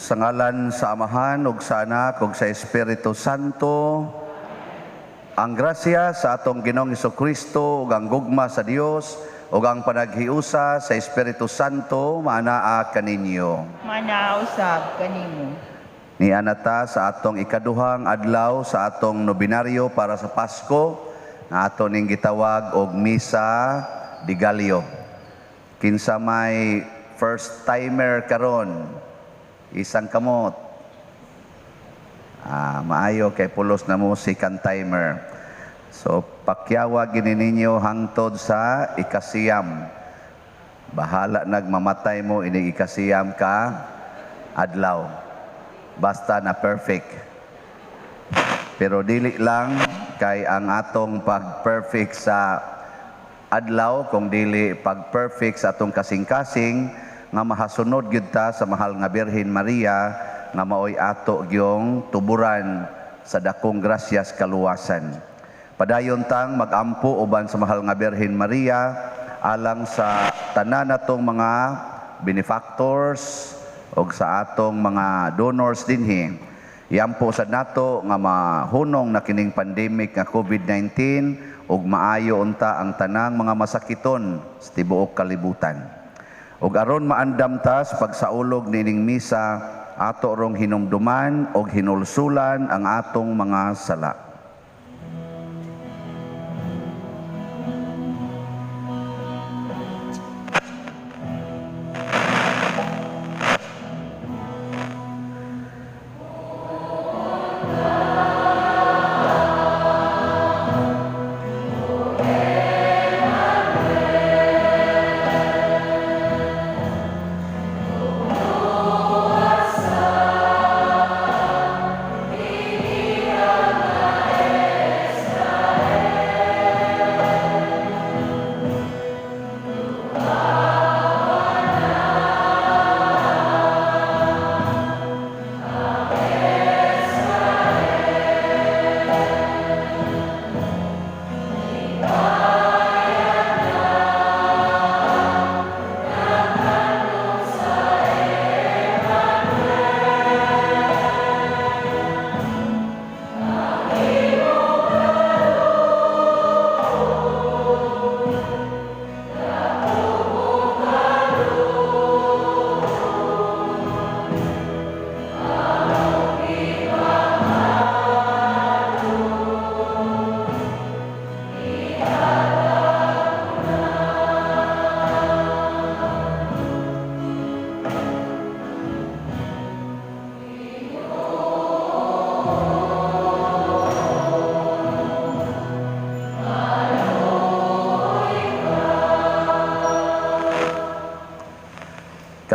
Sa ngalan sa Amahan ug sa Anak ug sa Espiritu Santo, ang grasya sa atong Ginoong Kristo ug ang gugma sa Dios ug ang panaghiusa sa Espiritu Santo maanaa kaninyo. Maanaa usab kanimo. Niana ta sa atong ikaduhang adlaw sa atong nobinaryo para sa Pasko nga ato ning gitawag og Misa de Gallo. Kinsa may first timer karon? Isang kamot. Ah, maayo kay pulos na mo second timer. So pakyawa gini ninyo hangtod sa 9. Bahala nagmamatay mo inig 9 ka adlaw. Basta na perfect. Pero dili lang kay ang atong pag-perfect sa adlaw, kung dili pag-perfect sa atong kasing-kasing nga mahasunod gyud ta sa mahal nga Birhen Maria nga maoy ato gyong tuburan sa dakong grasyas kaluwasan. Padayon tang magampo uban sa mahal nga Birhen Maria alang sa tanan natong mga benefactors og sa atong mga donors dinhi. Iampo sad nato nga mahunong na kining pandemic nga COVID-19 ug maayo unta ang tanang mga masakiton sa tibuok kalibutan. Ug aron maandam ta sa pagsaulog nining misa, ato rong hinumduman og hinulsulan ang atong mga sala.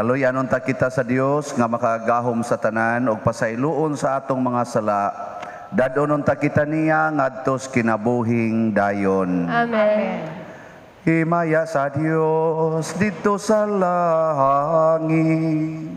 Kaluy-an unta kita sa Dios nga makagahom sa tanan ug pasayloon sa atong mga sala. Dad-on unta kita niya ngadto sa kinabuhing dayon. Amen. Himaya sa Dios didto sa langit.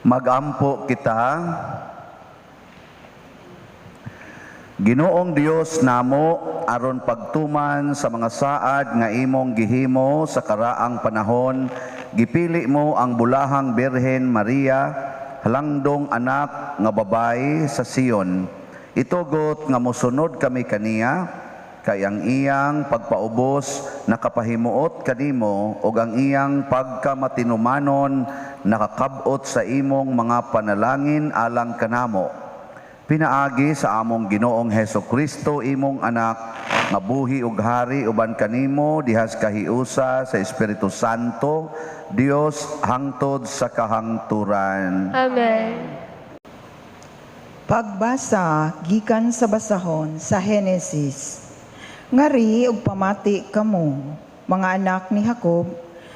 Magampo kita. Ginoong Dios namo, aron pagtuman sa mga saad nga imong gihimo sa karaang panahon, gipili mo ang bulahang Birhen Maria, halangdong anak nga babayi sa Sion. Itugot nga mosunod kami kaniya, kay ang iyang pagpaubos nakapahimuot kanimo ug ang iyang pagkamatinumanon nakakab-ot sa imong mga panalangin alang kanamo. Pinaagi sa among Ginoong Heso Kristo, imong anak, nga buhi ug hari uban kanimo dihas kahiusa sa Espiritu Santo, Dios hangtod sa kahangturan. Amen. Pagbasa gikan sa basahon sa Henesis. Ngari ug pamati kamo, mga anak ni Jacob,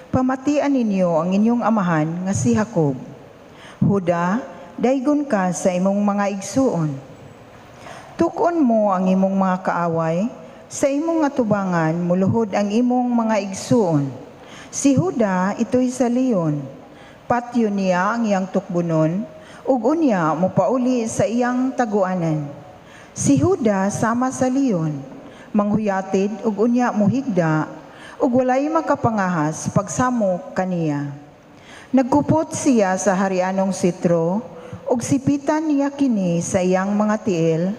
pamatian ninyo ang inyong amahan nga si Jacob. Huda, daygon ka sa imong mga igsuon. Tukon mo ang imong mga kaaway, sa imong atubangan muluhod ang imong mga igsuon. Si Huda ito'y sa leon, patyo niya ang iyang tukbunon, ug unya mopauli sa iyang taguanan. Si Huda sama sa leon, manghuyatid ug unya muhigda, ug walay makapangahas pagsamok kaniya. Nagkupot siya sa harianong sitro, ug sipitan niya kini sa iyang mga tiil.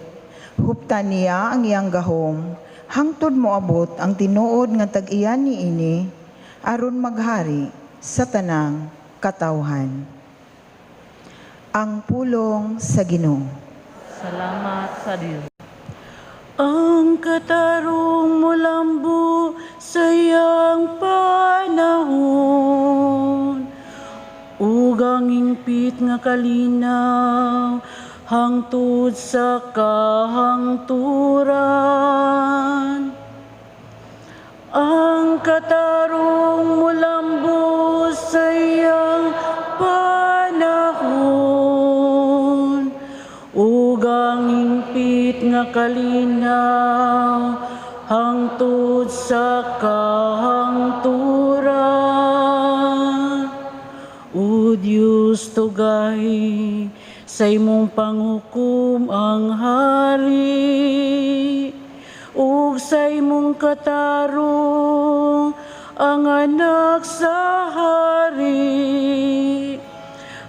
Huptan niya ang iyang gahom, hangtod moabot ang tinuod nga tag-iyan niini, aron maghari sa tanang katawhan. Ang pulong sa Ginoo. Salamat sa Dios. Ang katarong molambo sa iyang panahon, ug ang hingpit nga kalinaw hangtod sa kahangturan. Ang katarong molambo sa iyang panahon, ug ang hingpit nga kalinaw hangtod sa kahangturan. O Diyos, tugahi sa imong panghukom ang hari, ug sa imong katarong ang anak sa hari.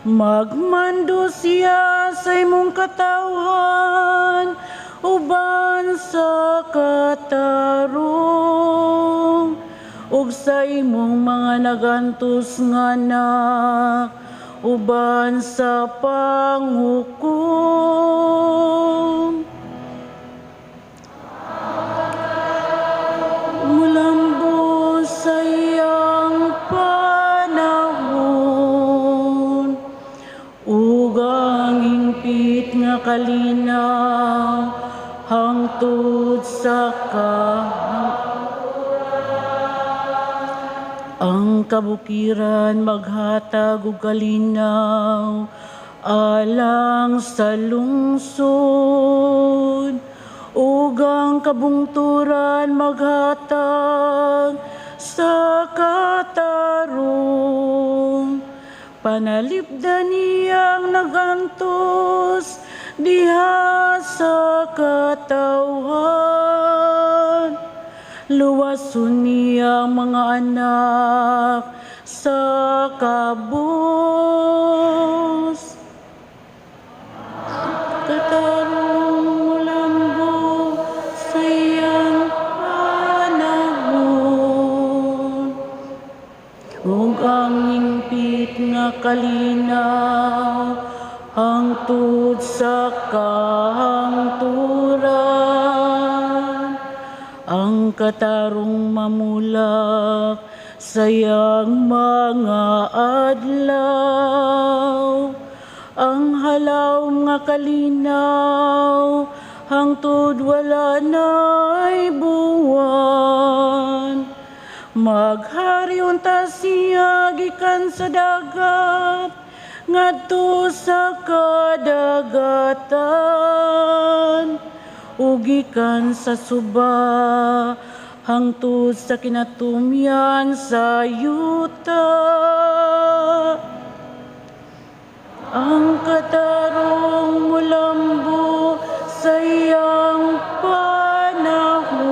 Magmando siya sa imong katawhan uban sa katarong, ug sa imong mga nagantos nga anak uban sa panghukom. Mulambo sa iyang panahon, ug ang hingpit nga kalinaw hangtod sa Ang kabukiran maghatag og kalinaw alang sa lungsod, ug ang kabungturan maghatag sa katarong. Panalipdan niyang nagantos diha sa katawhan. Luwason niya ang mga anak sa kabus. Katarong mulambo sa iyang panahon, ug ang hingpit nga kalinaw hangtod sa kahangturan. Ang katarong mamulak sa iyang mga adlaw, ang halaw nga kalinaw hangtod wala na'y buwan. Maghari unta siya gikan sa dagat ngadto sa kadagatan, ug gikan sa suba hangtod sa kinatumyan sa yuta. Ang katarong mulambo sa iyang panahon,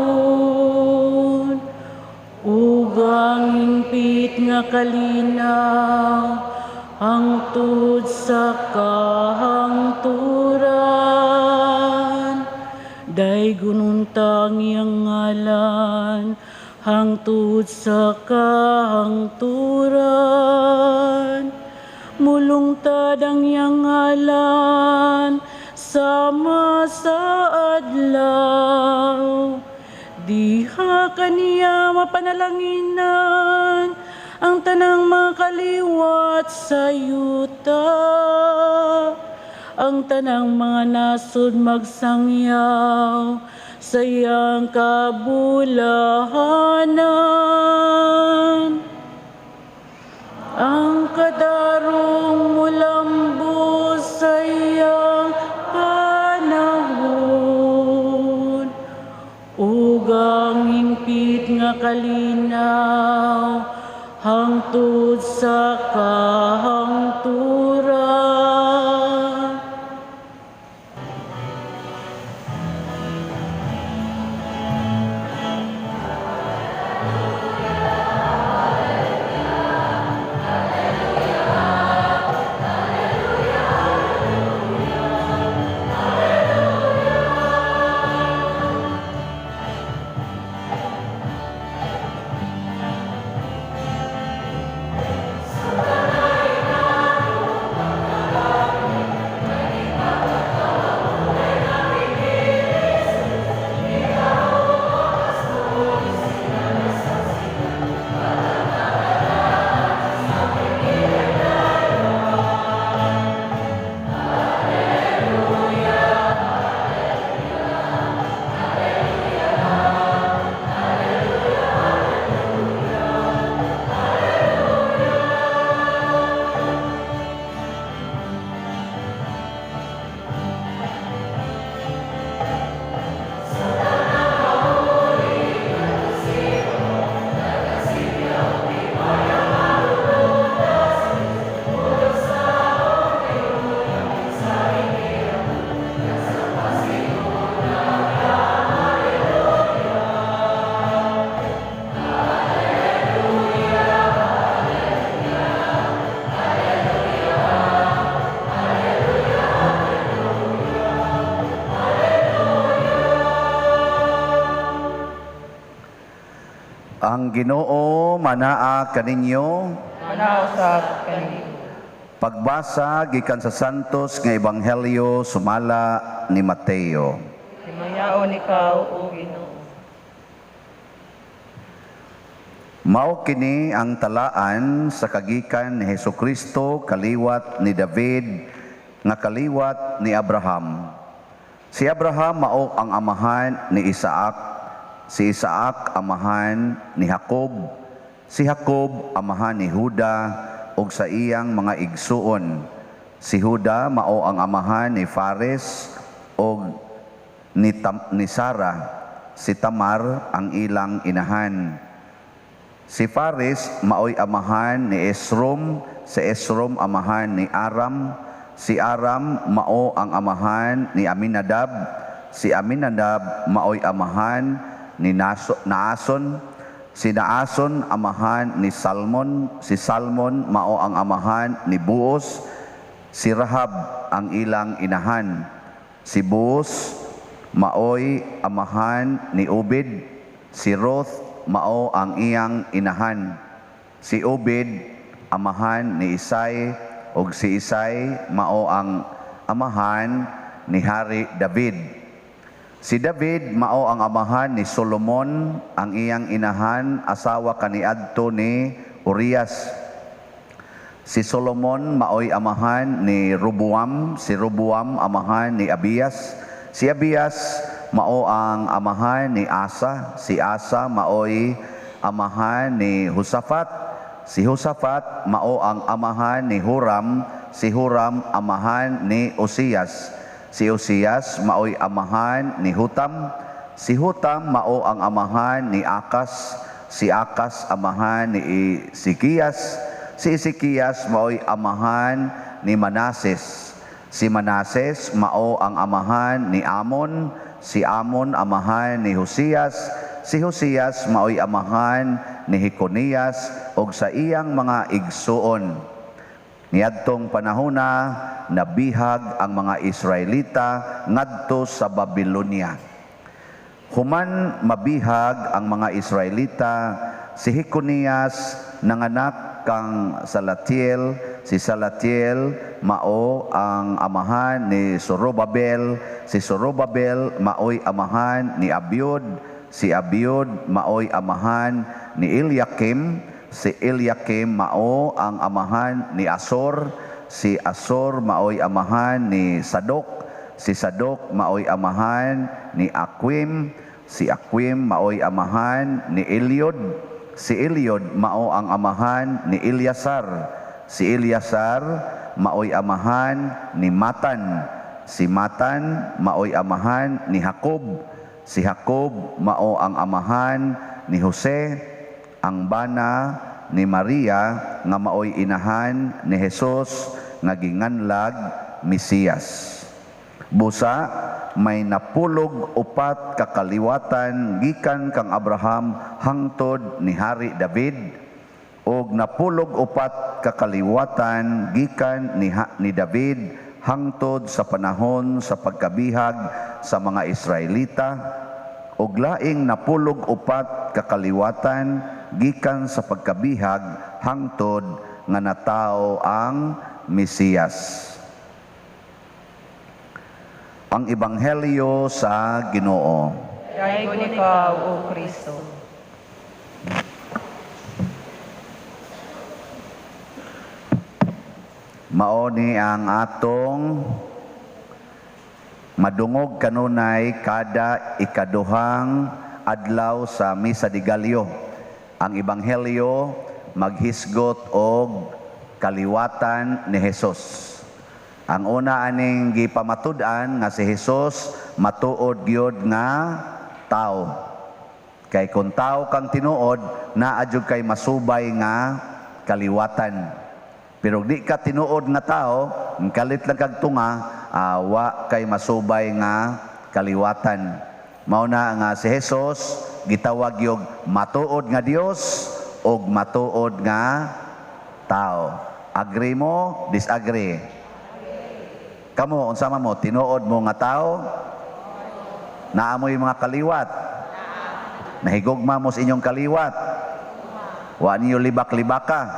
ug ang hingpit nga kalinaw hangtod sa kahangturan. Daygon unta ang iyang ngalan hangtod sa kahangturan. Mulungtad ang iyang ngalan sama sa adlaw. Diha kaniya mapanalanginan ang tanang mga kaliwat sa yuta. Ang tanang mga nasod magsangyaw sa iyang kabulahanan. Ang katarong mulambo sa iyang panahon, ug ang hingpit nga kalinaw hangtod sa kahangturan. Ang Ginoo manaa kaninyo. Manausab kaninyo. Pagbasa gikan sa Santos nga Ebanghelyo sumala ni Mateo. Himayaon ikaw, o Ginoo. Mao kini ang talaan sa kagikan ni Hesukristo kaliwat ni David nga kaliwat ni Abraham. Si Abraham mao ang amahan ni Isaac, si Isaac amahan ni Jacob, si Jacob amahan ni Juda ug sa iyang mga igsuon. Si Juda mao ang amahan ni Fares ug ni Sara, si Tamar ang ilang inahan. Si Fares maoy amahan ni Esrom, si Esrom amahan ni Aram, si Aram mao ang amahan ni Aminadab, si Aminadab maoy amahan ni Naason, si Naason amahan ni Salmon, si Salmon mao ang amahan ni Boaz, si Rahab ang ilang inahan. Si Boaz maoy amahan ni Obed, si Ruth mao ang iyang inahan. Si Obed amahan ni Isai, ug si Isai mao ang amahan ni Hari David. Si David mao ang amahan ni Solomon, ang iyang inahan asawa kaniadto ni Urias. Si Solomon maoy amahan ni Roboam, si Roboam amahan ni Abias, si Abias mao ang amahan ni Asa, si Asa maoy amahan ni Josafat, si Josafat mao ang amahan ni Huram, si Huram amahan ni Osias, si Osias maoy amahan ni Hutam, si Hutam mao ang amahan ni Akas, si Akas amahan ni Ezekias, si Ezekias maoy amahan ni Manases. Si Manases mao ang amahan ni Amon, si Amon amahan ni Josias, si Josias maoy amahan ni Jeconias og sa iyang mga igsuon. Niadtong panahona nabihag ang mga Israelita ngadto sa Babylonia. Human mabihag ang mga Israelita, si Jeconias nanganak kang Salatiel, si Salatiel mao ang amahan ni Zorobabel, si Zorobabel maoy amahan ni Abiud, si Abiud maoy amahan ni Eliakim, si Eliakim mao ang amahan ni Asor, si Asor maoy amahan ni Sadok, si Sadok maoy amahan ni Aquim, si Aquim maoy amahan ni Eliud, si Eliud mao ang amahan ni Eleazar, si Eleazar maoy amahan ni Matan, si Matan maoy amahan ni Jacob, si Jacob mao ang amahan ni Jose, ang bana ni Maria nga maoy inahan ni Jesus nga ginganlag Mesiyas. Busa may 64 ka kaliwatan gikan kang Abraham hangtod ni Hari David, og 64 ka kaliwatan gikan ni David hangtod sa panahon sa pagkabihag sa mga Israelita, og laing 64 ka kaliwatan gikan sa pagkabihag hangtod nga natawo ang Mesiyas. Ang Ebanghelyo sa Ginoo. Daygon ikaw, O Kristo. Mao ni ang atong madungog kanunay kada ikaduhang adlaw sa Misa de Gallo. Ang Ebanghelyo maghisgot og kaliwatan ni Jesus. Ang una aning gipamatud-an nga si Jesus matuod gyud nga tao. Kay kung tao kang tinuod, naa jud kay masubay nga kaliwatan. Pero di ka tinuod nga tao, kalit lang kag tunga, wa kay masubay nga kaliwatan. Mao na nga si Jesus gitawag yog matuod nga Dios og matuod nga tao. Agree mo, disagree? Kamo, unsa man mo, tinuod mo nga tao? Naamoy mga kaliwat? Nahigugma mo sa inyong kaliwat? Wa niyo libak-libaka?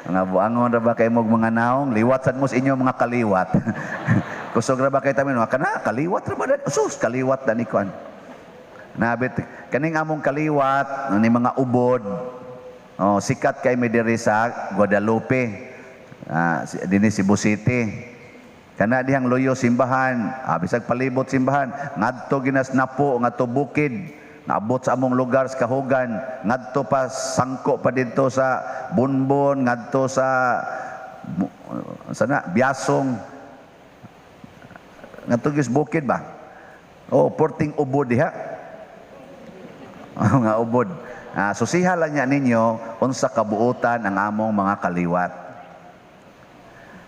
Mga buangon ra ba kay mog mga naong, liwat sad mo sa inyong mga kaliwat. Kusog ra ba kay tamin, mga kana, kaliwat ra ba dan? Sus, kaliwat dan ikuan. Nabit, kaning among kaliwat, ni mga ubod, oh, sikat kay mi diri sa Guadalupe. Dinhi Cebu City. Kana dihang loyo simbahan, bisag palibot simbahan, ngadto ginas napo, ngadto bukid, naabot sa among lugar sa Kahugan, ngadto pa sangko pa didto sa Bunbon, ngadto sa sana Biasong. Ngadto gis bukid ba? Oh, porting ubod diha. Nga ubod. Susiha lang niya ninyo unsa kabuotan ang among mga kaliwat.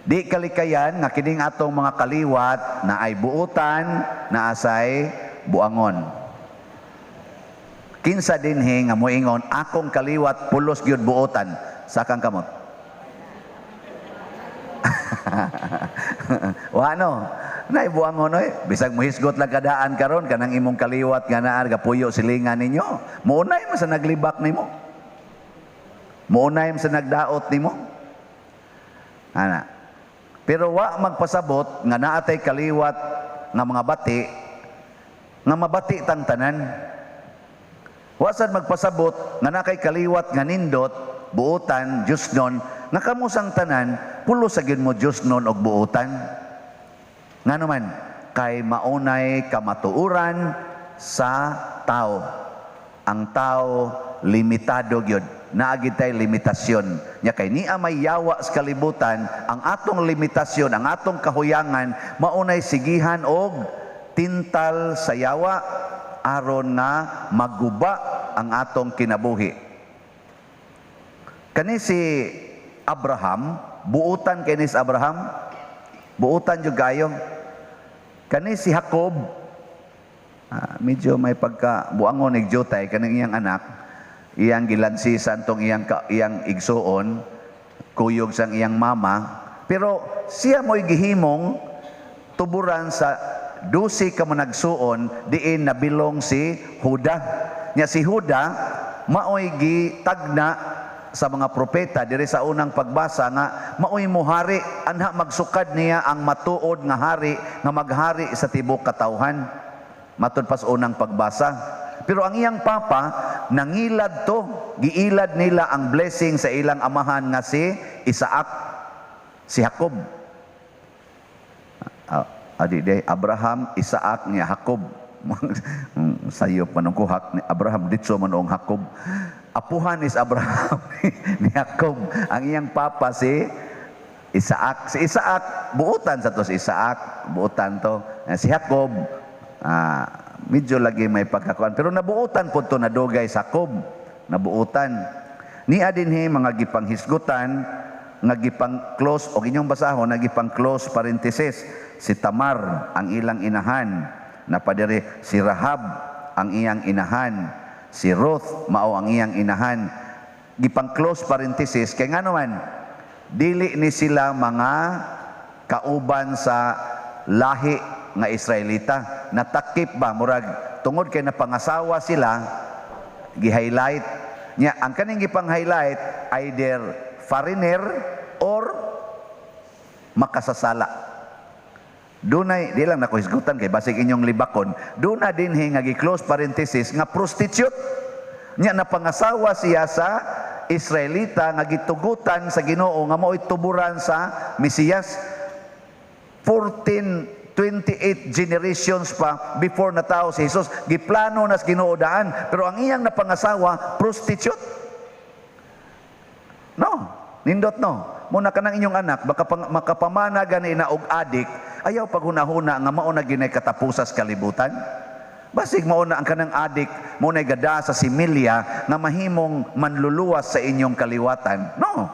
Di kalikayan nga kining atong mga kaliwat na ay buotan na asay buangon. Kinsa dinhi nga moingon akong kaliwat pulos gyud buotan, sakang kamot. Wa no. Nay buangon oy, bisag mohisgot lang kadaan karon kanang imong kaliwat nga naa gapuyo silingan ninyo. Mounay man sa naglibak nimo. Mounay man sa nagdaot nimo. Ana. Pero wa magpasabot nga naatay kaliwat nga mga bati nga mabati tang tanan. Wa sad magpasabot nga nakay kaliwat nga nindot buotan Dios nun nga kamusang tanan pulo sa gyud mo Dios nun og buotan. Ngano man kay maunay kamatuoran sa tao. Ang tao limitado gyud. Naa gyud tay limitasyon. Nya kay niya may yawa sa kalibutan, ang atong limitasyon, ang atong kahuyangan maunay sigihan og tintal sa yawa aron nga maguba ang atong kinabuhi. Kani si Abraham, buutan kay ni si Abraham, buutan jud kayo. Kani si Jacob, medyo may pagka buangon ig jutay kaning iyang anak, iyang gilansisan tong iyang igsuon, kuyog sang iyang mama, pero siya mo'y gihimong tuburan sa 12 ka managsuon diin nabilong si Huda. Nya si Huda maoy gitagna sa mga propeta diri sa unang pagbasa nga maoy mohari, anha magsukad niya ang matuod nga hari nga maghari sa tibuok katawhan, matud pa sa unang pagbasa. Pero ang iyang papa nangilad to, giilad nila ang blessing sa ilang amahan nga si Isaac, si Jacob. Adi day Abraham, Isaac niya Jacob. Sayop man ko ni Abraham ditso man ang Jacob. Apuhan is Abraham ni Jacob. Ang iyang papa si Isaac. Si Isaac buutan sa to, si Isaac buutan to. Si Jacob medyo lagi may pagkakuan pero nabuutan pud to nadugay sa Jacob. Nabuutan. Niya dinhi mga gipanghisgutan nga gipang close og inyong basahon nga gipang close parenthesis, si Tamar ang ilang inahan, napadiri si Rahab ang iyang inahan, si Ruth mao ang iyang inahan. Gipang close parenthesis kay ngano man dili ni sila mga kauban sa lahi nga Israelita. Natakip ba murag tungod kay napangasawa sila, gi-highlight nya ang kaning gipang-highlight either foreigner or makasasala. Dunay, di lang nako hisgutan kay basig inyong libakon, duna dinhi nga gi-close parenthesis nga prostitute. Nya napangasawa siya sa Israelita nga gitugutan sa Ginoo nga mao'y tuburan sa Mesiyas. 1428 generations pa before natao si Jesus, giplano nas Ginoo daan, pero ang iyang napangasawa prostitute. No, nindot no. Muna kanang inyong anak baka makapamana gani na og adik, ayaw paghunahuna nga mao na ginay katapusas kalibutan. Basig mao na ang kanang adik mo na gada sa similya nga mahimong manluluwas sa inyong kaliwatan. No.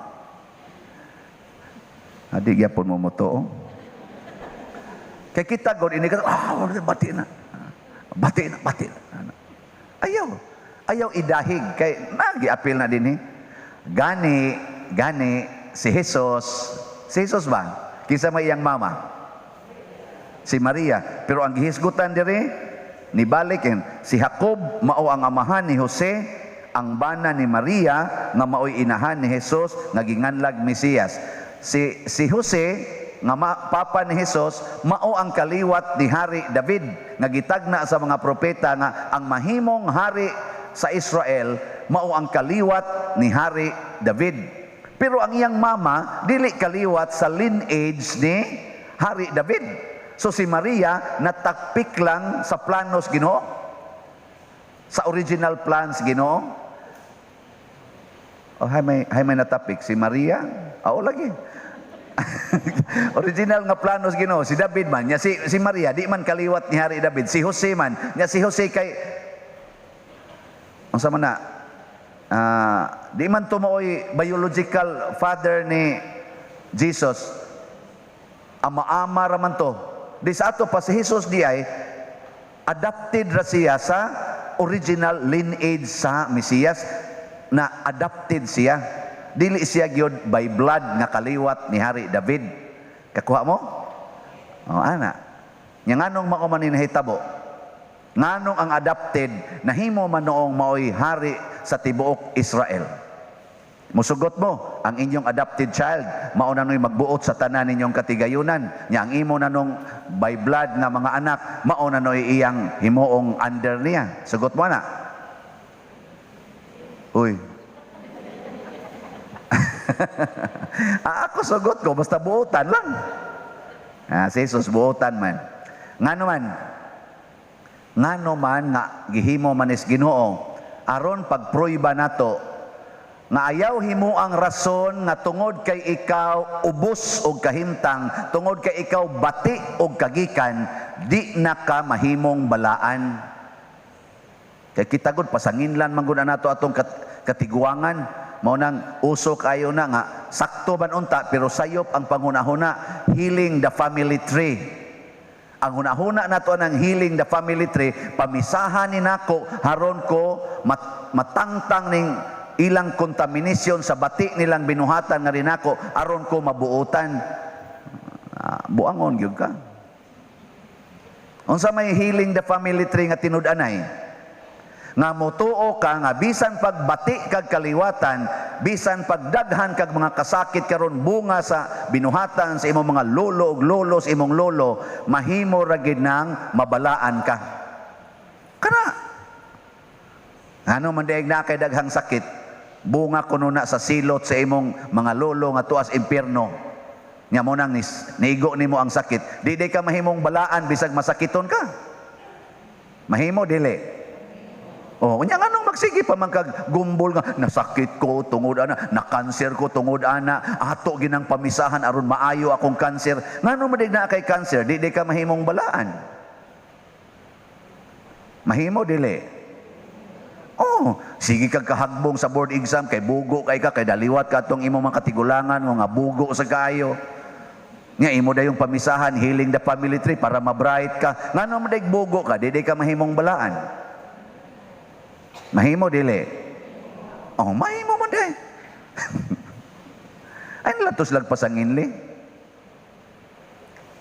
Adi gyapon mo motuo. Kay kita god ini ka, bati na. Bati na, bati na. Ayaw. Ayaw idahig kay nagiapil na dinhi. Gani, gani si Jesus. Si Jesus ba? Kinsa may iyang mama? Si Maria. Pero ang gihisgutan diri nibalik si Jacob mao ang amahan ni Jose, ang bana ni Maria nga maoy inahan ni Jesus nga ginganlag Mesiyas. Si Jose nga papa ni Jesus mao ang kaliwat ni Hari David nga gitagna sa mga propeta nga ang mahimong hari sa Israel mao ang kaliwat ni Hari David. Pero ang iyang mama dili kaliwat sa lineage ni Hari David. So si Maria natakpik lang sa planos Ginoo, sa original plans Ginoo. Oh, hay may natapik si Maria. Oo lagi. Original nga planos Ginoo si David man nya si Maria di man kaliwat ni Hari David, si Jose man nya si Jose kay unsa man na di man to maoy biological father ni Jesus, ama-ama ra man to. Di sa ato pa si Jesus di ay adopted ra siya sa original lineage sa Mesiyas, na adopted siya. Dili siya gyud by blood nga kaliwat ni Hari David. Kakuha mo? O ana. Nya nganong mao man ni nahitabo? Nganong ang adopted nahimo man noong maoy hari sa tibuok Israel? Musugot mo ang inyong adopted child mao na no'y magbuot sa tanan ninyong katigayunan. Nya ang imo na nung by blood nga mga anak mao na no'y iyang himuong under niya. Sugot mo na. Uy. Ako sugot ko basta buotan lang. Si Jesus buotan man. Ngano man? Ngano man nga gihimo man is Ginoo aron pagpruiba nato nga ayaw himo ang rason nga tungod kay ikaw ubos og kahimtang, tungod kay ikaw bati og kagikan, di na ka mahimong balaan. Kay kita gud pasanginlan man gud nato atong katiguangan. Mao nang uso kayo na nga sakto ban unta, pero sayop ang panghunahuna, healing the family tree. Ang hunahuna nato ng healing the family tree, pamisahan ni nako haron ko matangtang ning ilang contamination sa bati nilang binuhatan nga rinako aron ko mabuotan. Ah, buangon gyud ka. Unsa may healing the family tree nga tinud-anay? Nga motuo ka nga bisan pagbati kag kaliwatan, bisan pagdaghan kag mga kasakit karon bunga sa binuhatan sa imong mga lolo ug lolo sa imong lolo, mahimo ra gid nang mabalaan ka. Kana. Ano man diay na kay daghang sakit, bunga kuno na sa silot sa imong mga lolo nga tuas impierno. Nya mo nang nigo nimo ang sakit. Di di ka mahimong balaan bisag masakiton ka. Mahimo dili. Oh, unya nganong magsige pa man kag gumbol nga nasakit ko tungod ana, na cancer ko tungod ana, ato ginang pamisahan aron maayo akong cancer. Ngano man na kay cancer, di di ka mahimong balaan. Mahimo dili. Oh, sige kag kahagbong sa board exam kay bugo kay ka, kay daliwat ka atong imong mga katigulangan nga bugo sa kaayo. Nga imo dayong pamisahan, healing the family tree para ma-bright ka. Ngano man bugo ka, di di ka mahimong balaan. Mahimo dili. Oh, mahimo man day. Ay latos lag pasanginli.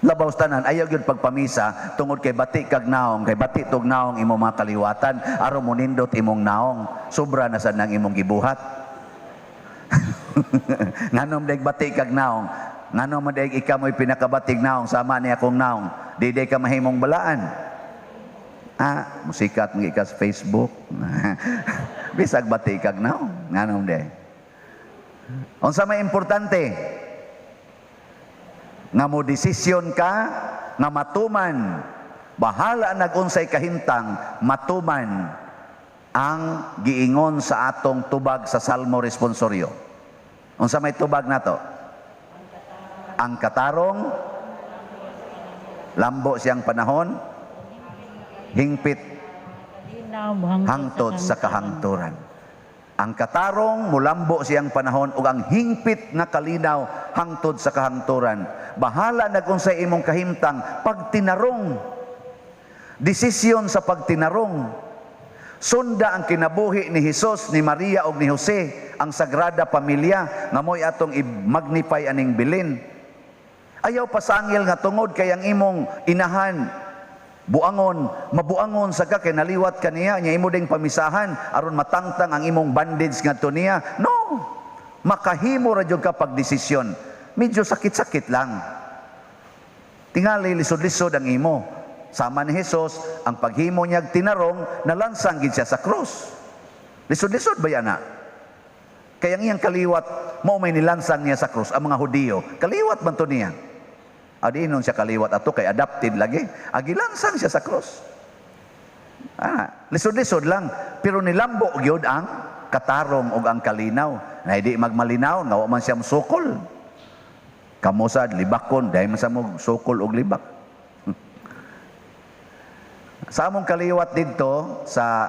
Labaw tanan ayaw gyud pagpamisa tungod kay bati kag naong, kay bati tog naong imong mga kaliwatan aron monindot imong naong. Sobra na sad nang imong gibuhat. Nganom day bati kag naong? Ngano man day ikaw mo'y pinakabatig naong sama ni akong naong? Di day ka mahimong balaan. Ah, musikat mga ika sa Facebook. Bisag bati kag naong. Nganom day? Unsa may importante? Nga mo desisyon ka nga matuman, bahala nagunsay kahimtang, matuman ang giingon sa atong tubag sa Salmo Responsorio. Unsa may tubag nato? Ang katarong lambo siyang panahon, hingpit hangtod sa kahangturan. Ang katarong mulambo siyang panahon ug ang hingpit nga kalinaw hangtod sa kahangturan. Bahala nagunsay imong kahimtang pagtinarong. Desisyon sa pagtinarong. Sunda ang kinabuhi ni Hesus, ni Maria ug ni Jose, ang Sagrada Pamilya nga mo'y atong i-magnify aning bilin. Ayaw pasangil nga tungod kay ang imong inahan buangon, mabuangon sa ka kay naliwat ka niya, nya imo ding pamisahan aron matangtang ang imong bandage ngadto niya. No. Makahimo ra jud ka pagdesisyon. Medyo sakit-sakit lang. Tingali lisod-lisod ang imo. Sama ni Hesus, ang paghimo niyag tinarong, nalansang gid siya sa krus. Lisod-lisod ba yan na? Kaya ang iyang kaliwat, mao may nilansang niya sa krus, ang mga Hudiyo. Kaliwat man to niya. Adi inon siya kaliwat ato kay adapted lagi. Agilansang siya sa krus. Ah, lisod-lisod lang, pero nilambo gyud ang katarong og ang kalinaw. Na hindi magmalinaw, nga wa man siya sukol. Kamosad libakon, dahil man sa mo sukol og libak. Sa among kaliwat didto, sa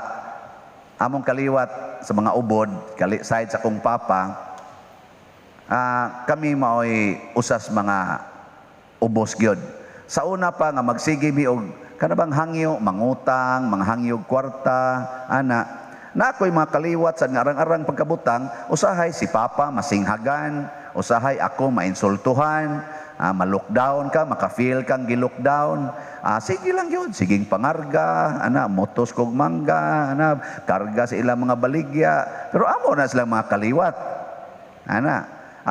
among kaliwat sa mga ubod, kali side sa kong papa, kami maoy usas mga ubos gyud. Sa una pa nga magsige mi og kana bang hangyo, mangutang, mga hangyo kwarta, ana. Na ako'y mga kaliwat sa arang-arang pagkabutang, usahay si papa masinghagan, usahay ako mainsultuhan, ma-lockdown ka, maka-feel kang gi-lockdown. Sige lang yun, siging pangarga, ana, motos kog mangga, ana, karga sa ilang mga baligya. Pero amo na silang mga kaliwat. Ana,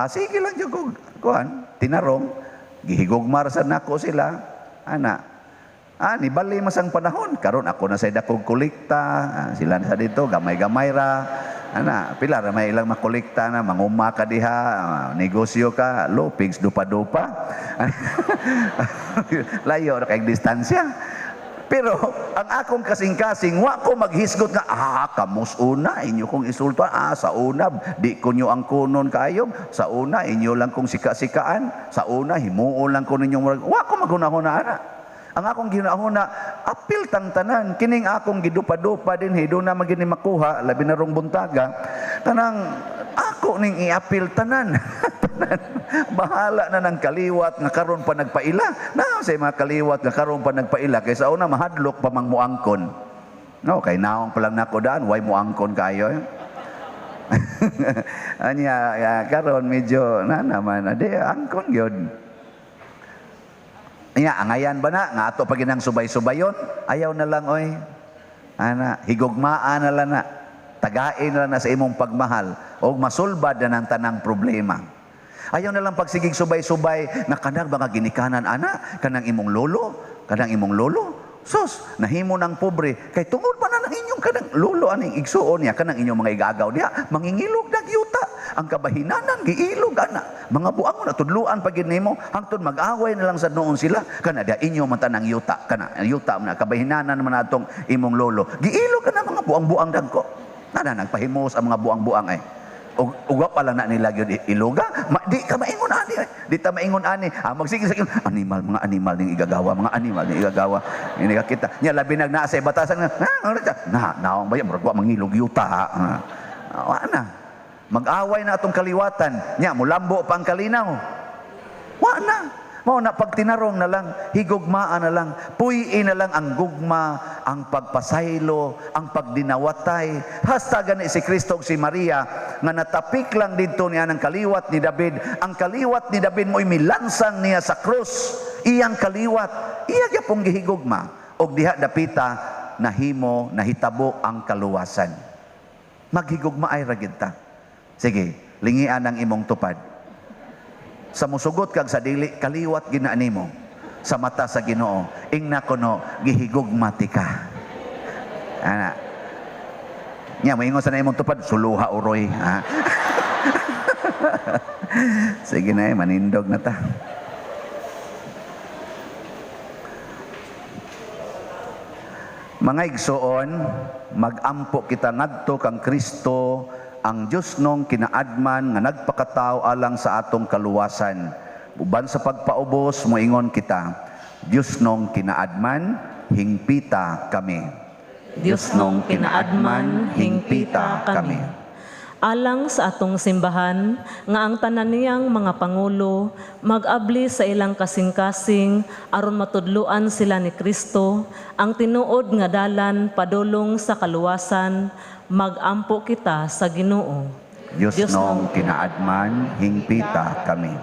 sige lang yun, kog, kuan, tinarong, gihigugmar sa nako sila, ana. Nibali mas ang panahon, karon ako na sa dakog kolekta, sila na sa dito, gamay-gamay ra. Ana, pila ra may ilang makolekta na, manguma ka diha, negosyo ka, lopigs, dupa-dupa. Layo ra kay distansya. Pero ang akong kasing-kasing, wa ko maghisgot nga, kamos una, inyo kong isultuan, sa una, di ko nyo ang kunon kayo, sa una, inyo lang kong sika-sikaan, sa una, himuon lang ko ninyong murag, wa ko maghuna-huna, ana. Ang akong ginahuna, apil tang tanan, kining akong gidupa-dupa din, hido na magini makuha, labi na rong buntaga, kanang Ako ning iapil tanan. Tanan. Bahala na ng kaliwat nga karon pa nagpaila. Na sa mga kaliwat nga karon pa nagpaila kaysa una mahadlok pa mang muangkon. No, kay naong pa lang nako daan, way muangkon kayo. Anya ya, karon medyo na naman ade angkon gyud. Nya angayan ba na nga ato pa ginang subay-subayon? Ayaw na lang oy. Ana, higugmaan na lang na. Tagain na lang na sa imong pagmahal og masulbad na ng tanang problema. Ayaw na lang pagsigig subay-subay na kanang mga ginikanan ana, kanang imong lolo, kanang imong lolo. Sus, nahimo ng pobre kay tungod man na ng inyong kanang lolo aning igsuon niya kanang inyong mga igagaw diha, mangingilog na yuta. Ang kabahinanan giilog ana. Mga buang na tudluan pa gid nimo hangtod mag-away na lang sa noon sila kana diha inyo man tanang yuta, kana yuta man kabahinanan man atong imong lolo. Giilog kana mga buang-buang dagko. Nana nagpahimos ang mga buang-buang ay. Uga pala na nila gyud iloga, di ka maingon ani, di ta maingon ani. Ah, magsige sa animal, mga animal ning igagawa, mga animal ning igagawa. Ini ka kita. Nya labi nag naa sa batasan na, na naong ba murag wa mangilog yuta. Wa na. Mag-away na atong kaliwatan. Nya mulambo pa ang kalinaw. Wa na. Mao na pagtinarong na lang, higugmaan na lang, puy-i na lang ang gugma, ang pagpasaylo, ang pagdinawatay. Hasta gani si Kristo ug si Maria nga natapik lang didto niya ng kaliwat ni David. Ang kaliwat ni David mo'y milansang niya sa krus. Iyang kaliwat, iya gyapong gihigugma. Og diha dapita nahimo, nahitabo ang kaluwasan. Maghigugma ay ra gid ta. Sige, lingian ang imong tupad. Sa musugot kag sa dili, kaliwat gina nimo sa mata sa Ginoo. Ingna kuno gihigugma ti ka. Ana. Nya moingon sa imong tupad, suluha uroy. Ha? Sige na, manindog na ta. Mga igsoon, magampo kita ngadto kang Kristo, ang Diyos nung kinaadman nga nagpakatao alang sa atong kaluwasan. Uban sa pagpaubos, moingon kita, Diyos nung kinaadman, hingpita kami. Diyos nung kinaadman, hingpita kami. Alang sa atong simbahan, nga ang tanan niyang mga pangulo, mag-abli sa ilang kasing-kasing, aron matudluan sila ni Kristo, ang tinuod nga dalan padulong sa kaluwasan, magampo kita sa Ginoo. Diyos nung kinaadman, hingpita kami.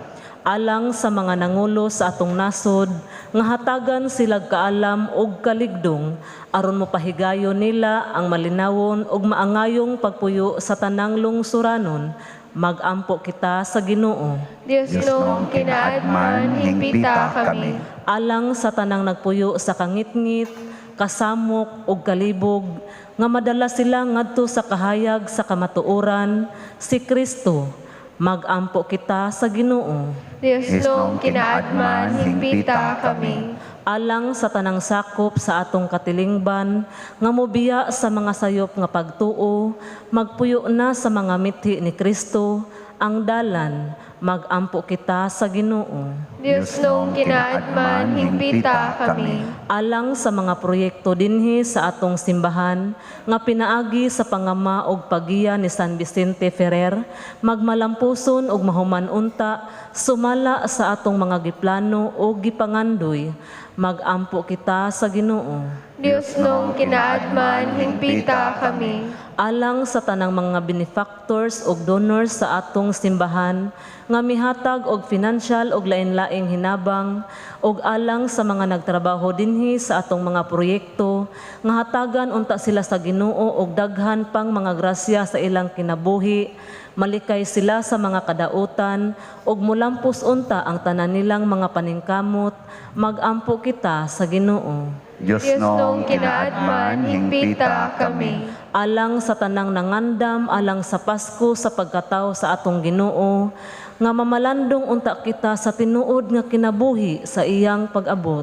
Alang sa mga nangulo sa atong nasod, nga hatagan silag kaalam og kaligdong, aron mopahigayon nila ang malinawon og maangayong pagpuyo sa tanang lungsuranon, magampo kita sa Ginoo. Diyos nung kinaadman, hingpita kami. Alang sa tanang nagpuyo sa kangitngit, kasamok og kalibog, nga madala sila ngadto sa kahayag sa kamatuoran, si Kristo, magampo kita sa Ginoo. Diyos nung kinaadman, hingpita kami. Alang sa tanang sakop sa atong katilingban, nga mobiya sa mga sayop nga pagtuo, magpuyo na sa mga mithi ni Kristo, ang dalan, magampo kita sa Ginoo. Diyos nung kinaadman, hingpita kami. Alang sa mga proyekto dinhi sa atong simbahan, nga pinaagi sa pangama og pagiya ni San Vicente Ferrer, magmalampuson og mahuman unta, sumala sa atong mga giplano o gipangandoy, magampo kita sa Ginoo. Diyos nung kinaadman, hingpita kami. Alang sa tanang mga benefactors og donors sa atong simbahan, nga mihatag og financial og lain-laing hinabang, og alang sa mga nagtrabaho dinhi sa atong mga proyekto, nga hatagan unta sila sa Ginoo og daghan pang mga grasya sa ilang kinabuhi, malikay sila sa mga kadautan, og mulampos unta ang tanan nilang mga paningkamot, magampo kita sa Ginoo. Diyos nung kinaadman, hingpita kami. Alang sa tanang nangandam, alang sa Pasko sa pagkatao sa atong Ginoo, nga mamalandong unta kita sa tinuod nga kinabuhi sa iyang pag-abot,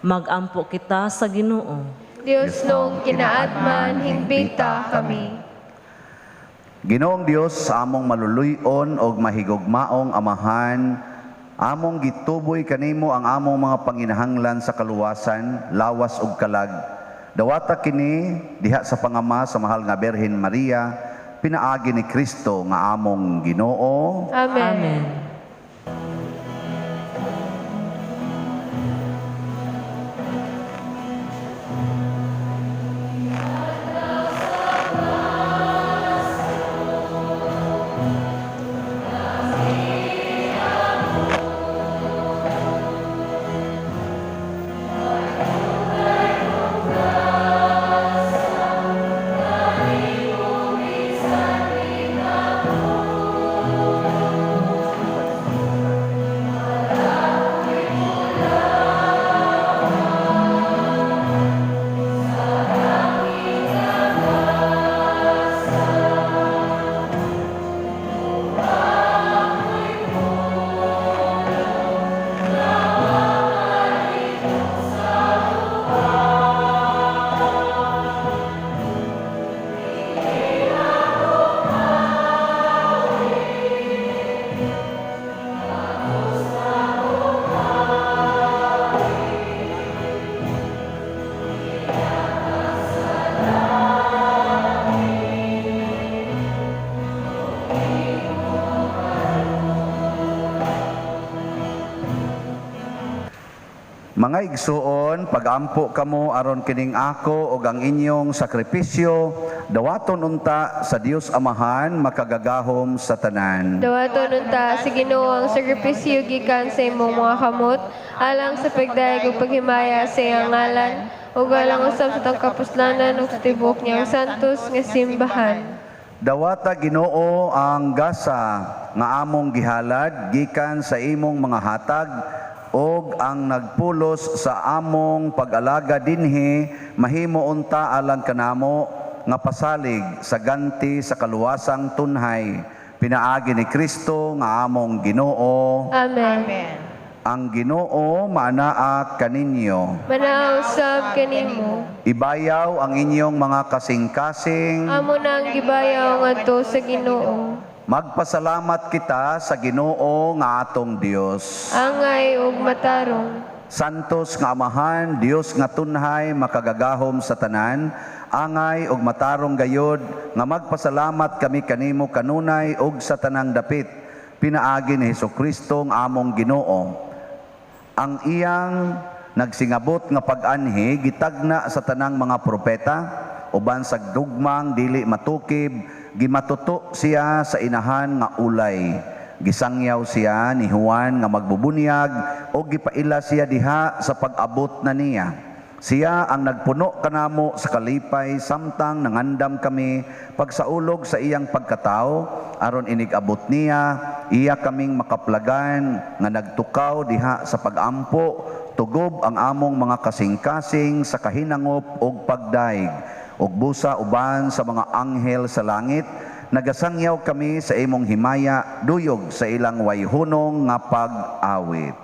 magampo kita sa Ginoo. Diyos nung kinaadman, hingpita kami. Ginoong Dios, sa among maluluy-on og mahigugmaong amahan, among gituboy kanimo ang among mga panginahanglan sa kaluwasan, lawas ug kalag. Dawata kini diha sa pangama sa mahal nga Birhen Maria, Pinaagi ni Kristo nga among Ginoo. Amen. Amen. Mga igsuon, pagampo kamo aron kining ako og ang inyong sakripisyo, dawaton unta sa Dios Amahan makagagahom sa tanan. Dawaton unta sa Ginoo ang sakripisyo gikan sa imong mga kamot alang sa pagdayeg ug paghimaya sa iyang ngalan ug alang usab sa atong kapuslanan ug sa tibuok niyang santos nga simbahan. Dawata Ginoo ang gasa nga among gihalad gikan sa imong mga hatag og ang nagpulos sa among pag-alaga dinhi mahimo unta alang kanamo nga pasalig sa ganti sa kaluwasang tunhay pinaagi ni Kristo nga among Ginoo. Amen. Amen. Ang Ginoo maanaa kaninyo. Manaw usab kanimo. Ibayaw ang inyong mga kasing-kasing. Amo na ang gibayaw ngadto sa Ginoo. Magpasalamat kita sa Ginoo nga atong Dios. Angay ug matarong. Santos nga Amahan, Dios nga tunhay makagagahom sa tanan, angay ug matarong gayod nga magpasalamat kami kanimo kanunay ug sa tanang dapit pinaagi ni Hesukristo nga among Ginoo. Ang iyang nagsingabot nga pag-anhi gitagna sa tanang mga propeta uban sa gugmang dili matukib, gimatuto siya sa inahan nga ulay. Gisangyaw siya ni Juan nga magbubunyag o gipaila siya diha sa pag-abot na niya. Siya ang nagpuno kanamo sa kalipay samtang nangandam kami pagsaulog sa iyang pagkatao aron inig-abot niya iya kaming makaplagan nga nagtukaw diha sa pag-ampo, tugob ang among mga kasing-kasing sa kahinangop og pagdaig ug busa uban sa mga anghel sa langit. Nagasangyaw kami sa imong himaya duyog sa ilang wayhunong nga pag-awit.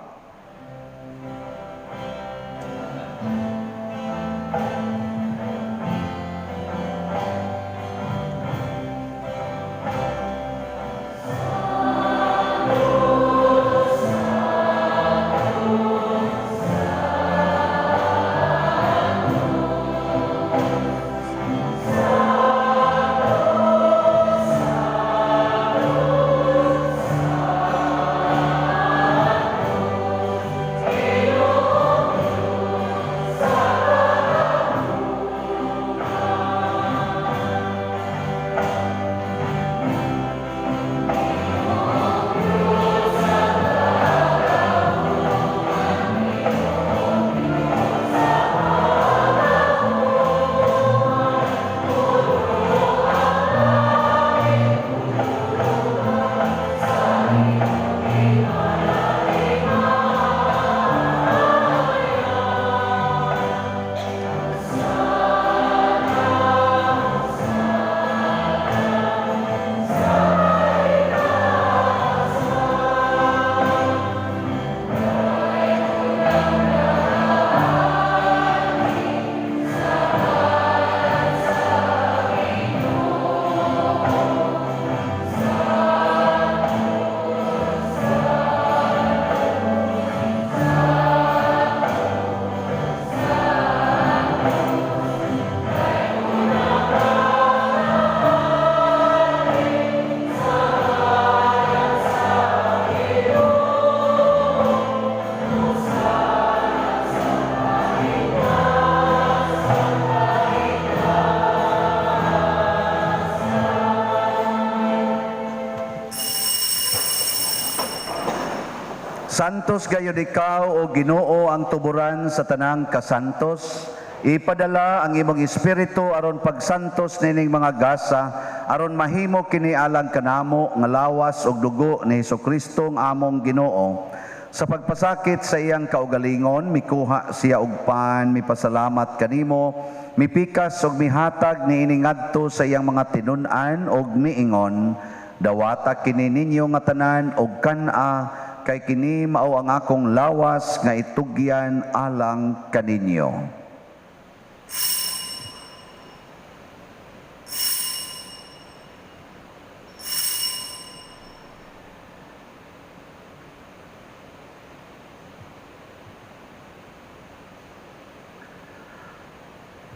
Santos gayud ikaw, o Ginoo, ang tuburan sa tanang kasantos. Ipadala ang imong espiritu aron pagsantos nining mga gasa, aron mahimo kini alang kanamo nga lawas ug dugo ni Hesukristo ang among Ginoo. Sa pagpasakit sa iyang kaugalingon, mikuha siya og pan, mipasalamat kanimo, mipikas ug mihatag niini ngadto sa iyang mga tinun-an ug miingon, dawata kini ninyo nga tanan og kan-a, kay kini mao ang akong lawas nga itugyan alang kaninyo.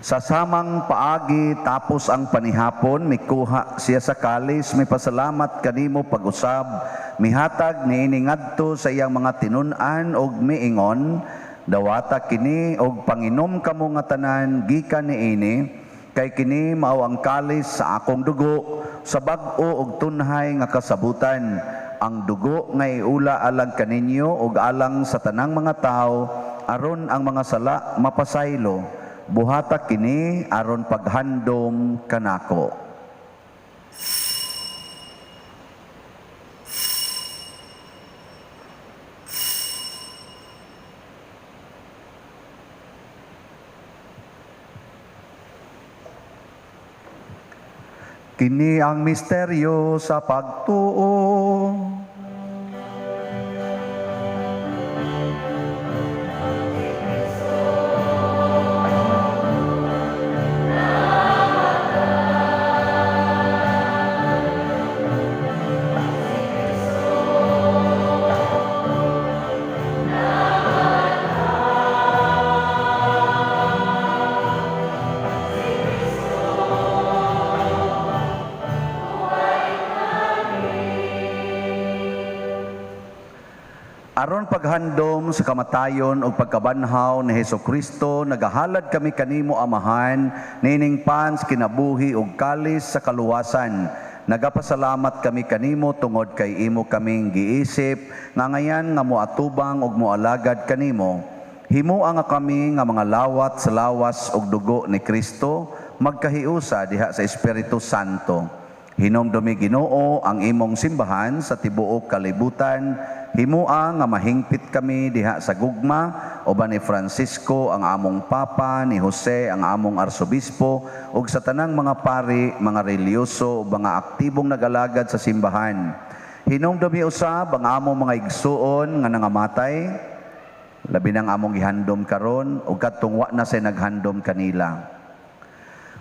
Sa samang paagi tapos ang panihapon, mikuha siya sa kalis, mipasalamat kanimo pag-usab, mihatag niini ngadto sa iyang mga tinun-an og miingon, dawata kini og panginom kamo nga tanan gikan niini, kay kini mao ang kalis sa akong dugo, sa bag-o og tunhay nga kasabutan, ang dugo nga iula alang kaninyo og alang sa tanang mga tawo, aron ang mga sala mapasaylo. Buhata kini aron paghandom kanako. Kini ang misteryo sa pagtuo. Aron paghandom sa kamatayon o pagkabanhaw ni Hesukristo, nagahalad kami kanimo Amahan, nining pans kinabuhi ug kalis sa kaluwasan. Nagapasalamat kami kanimo tungod kay imo kaming giisip, nga ngayan nga moatubang ug moalagad kanimo. Himoa nga kami nga mga lawat sa lawas ug dugo ni Kristo, magkahiusa diha sa Espiritu Santo. Hinomdumi Ginoo ang imong simbahan sa tibuok kalibutan. Himoa nga mahingpit kami diha sa gugma uban ni Francisco ang among Papa, ni Jose ang among Arsobispo, ug sa tanang mga pari, mga reliyoso, ug mga aktibong nag-alagad sa simbahan. Hinumdumi usab ang among mga igsuon nga nangamatay, labi nang among gihandom karon ug kadtong wa na say naghandom kanila.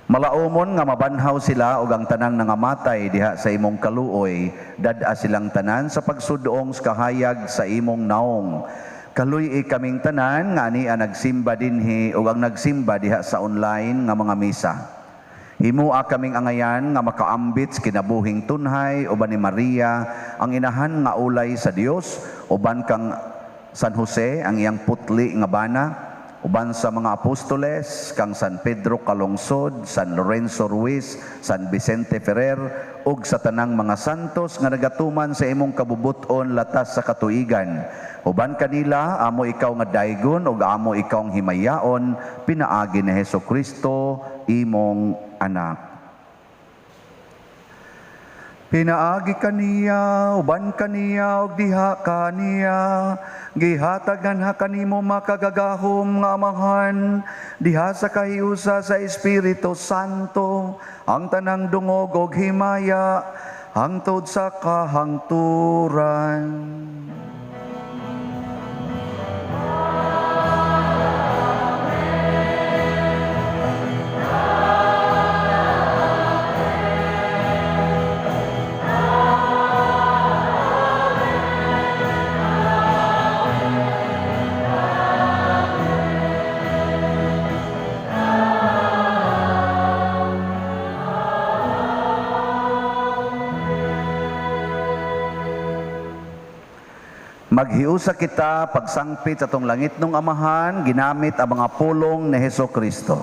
Malaumon nga mabanhaw sila og ang tanang nangamatay diha sa imong kaluoy, dad-a silang tanan sa pagsudong sa kahayag sa imong naong. Kaluy-i kaming tanan nga ania nagsimba dinhi ug ang nagsimba diha sa online nga mga misa. Himoa kaming angayan nga makaambit sa kinabuhing tunhay uban ni Maria ang inahan nga ulay sa Dios, uban kang San Jose ang iyang putli nga bana, uban sa mga apostoles kang San Pedro Calungsod, San Lorenzo Ruiz, San Vicente Ferrer, ug sa tanang mga santos nga nagatuman sa imong kabubut-on latas sa katuigan. Uban kanila amo ikaw nga daygon ug amo ikaw ang himayaon, pinaagi ni Hesukristo imong anak. Pinaagi kaniya, uban kaniya, ug diha kaniya, gihatagan ha kanimo makagagahom nga Amahan, diha sa kahiusa sa Espiritu Santo, ang tanang dungog og himaya, hangtod sa kahangturan. Maghiusa kita pagsangpit sa atong langit nung Amahan, ginamit ang mga pulong ni Hesukristo.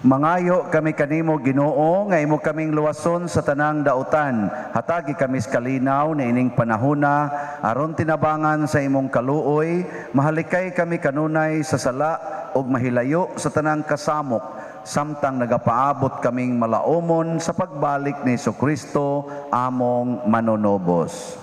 Mangayo kami kanimo, Ginoo, nga imo kaming luwason sa tanang dautan. Hatagi kami sa kalinaw niining panahona aron tinabangan sa imong kaluoy, mahalikay kami kanunay sa sala ug mahilayo sa tanang kasamok, samtang nagapaabot kaming malaumon sa pagbalik ni Hesukristo among manunobos.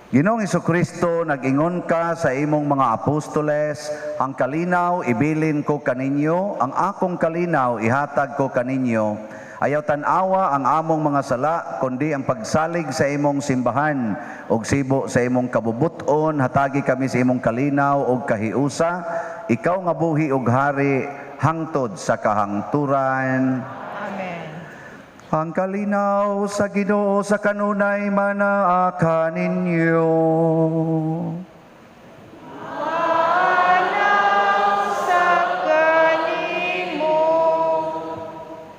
Ginoong Hesukristo, nag-ingon ka sa imong mga apostoles, ang kalinaw ibilin ko kaninyo, ang akong kalinaw ihatag ko kaninyo. Ayaw tan-awa ang among mga sala, kundi ang pagsalig sa imong simbahan ug sibo sa imong kabubuton, hatagi kami sa imong kalinaw ug kahiusa. Ikaw nga buhi ug hari hangtod sa kahangturan. Amen. Ang kalinaw sa Ginoo sa kanunay manaa kaninyo. Manaw sa kanimo.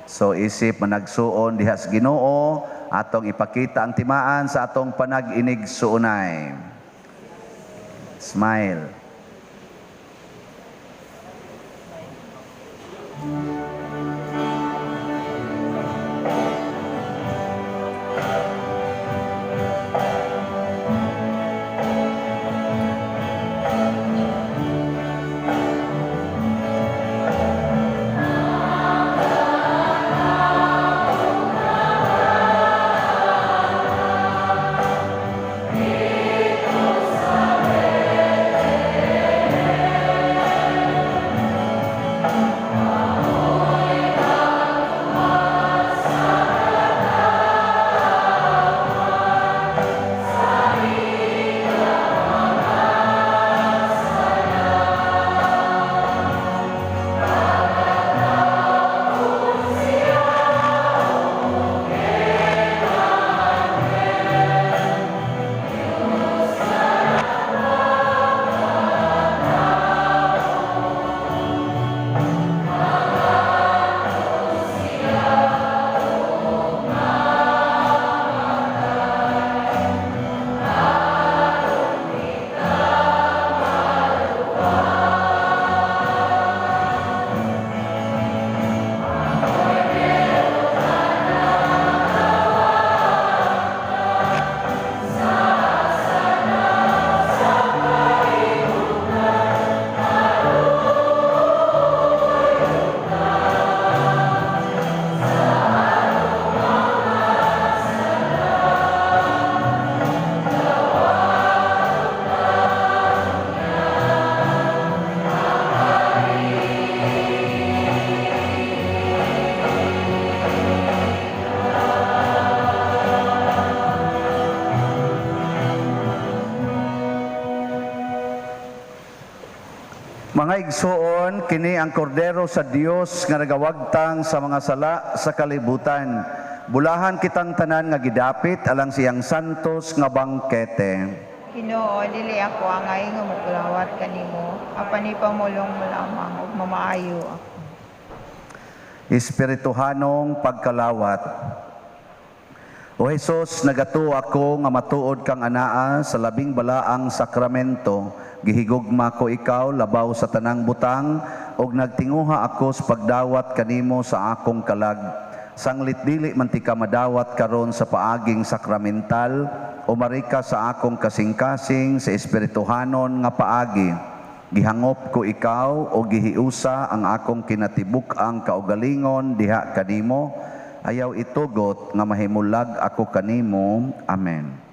So isip managsuon diha sa Ginoo, atong ipakita ang timaan sa atong panag-inig-suonay. Smile. Mga igsoon, kini ang kordero sa Dios nga nagawagtang sa mga sala sa kalibutan. Bulahan kitang tanan nga gidapit alang siyang santos nga bangkete. Ginoo, dili ako angay nga mokulawat kanimo, apan ipamulong mo lamang ug mamaayo ako. Espirituhanong pagkalawat. O Hesus, nagatuo ako nga matuod kang anaa sa labing balaang sakramento. Gihigugma ko ikaw labaw sa tanang butang ug nagtinguha ako sa pagdawat kanimo sa akong kalag. Sanglit dili man ti ka madawat karon sa paaging sakramental, umari ka sa akong kasing-kasing sa espirituhanon nga paagi. Gihangop ko ikaw o gihiusa ang akong kinatibuk-ang kaugalingon diha kanimo. Ayaw itugot nga mahimulag ako kanimo. Amen.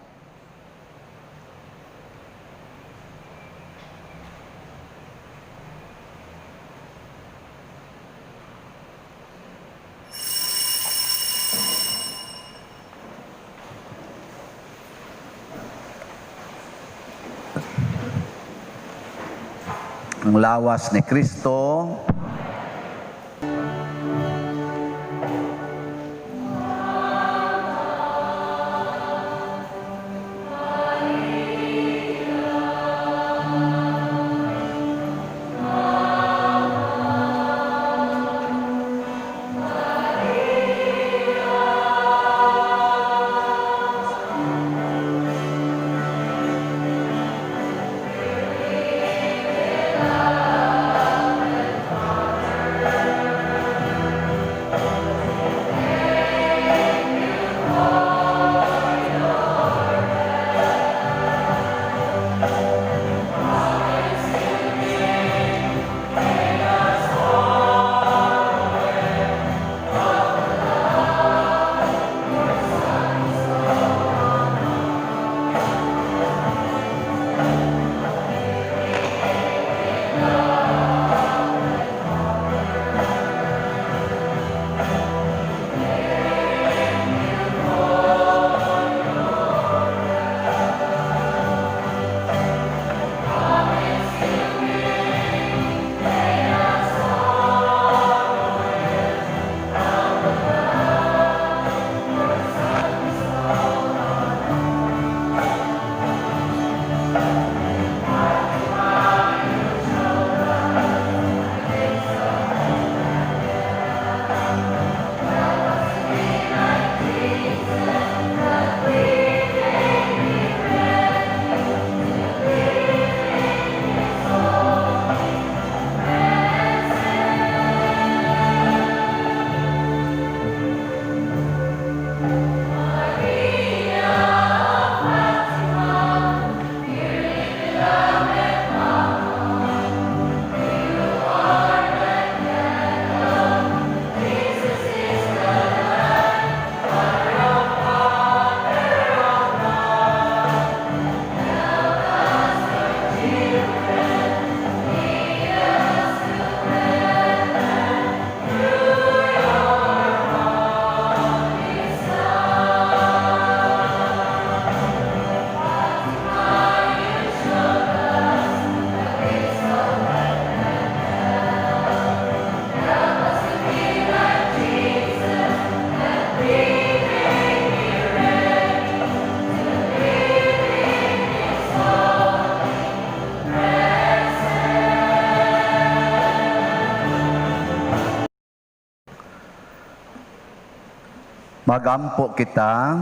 Ang lawas ni Kristo. Magampo kita.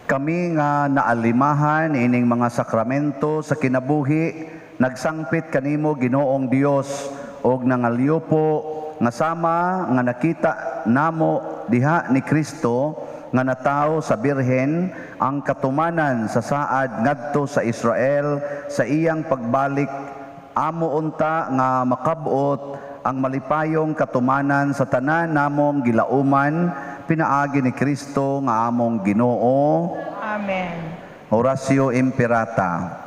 Kami nga naalimahan ining mga sakramento sa kinabuhi, nagsangpit kanimo Ginoong Dios og nangalyupo nga sama nga nakita namo diha ni Kristo nga natawo sa Birhen ang katumanan sa saad ngadto sa Israel sa iyang pagbalik, amo unta nga makabot ang malipayong katumanan sa tanan namong gilauman pinaagi ni Kristo nga among Ginoo. Amen. Oratio Imperata.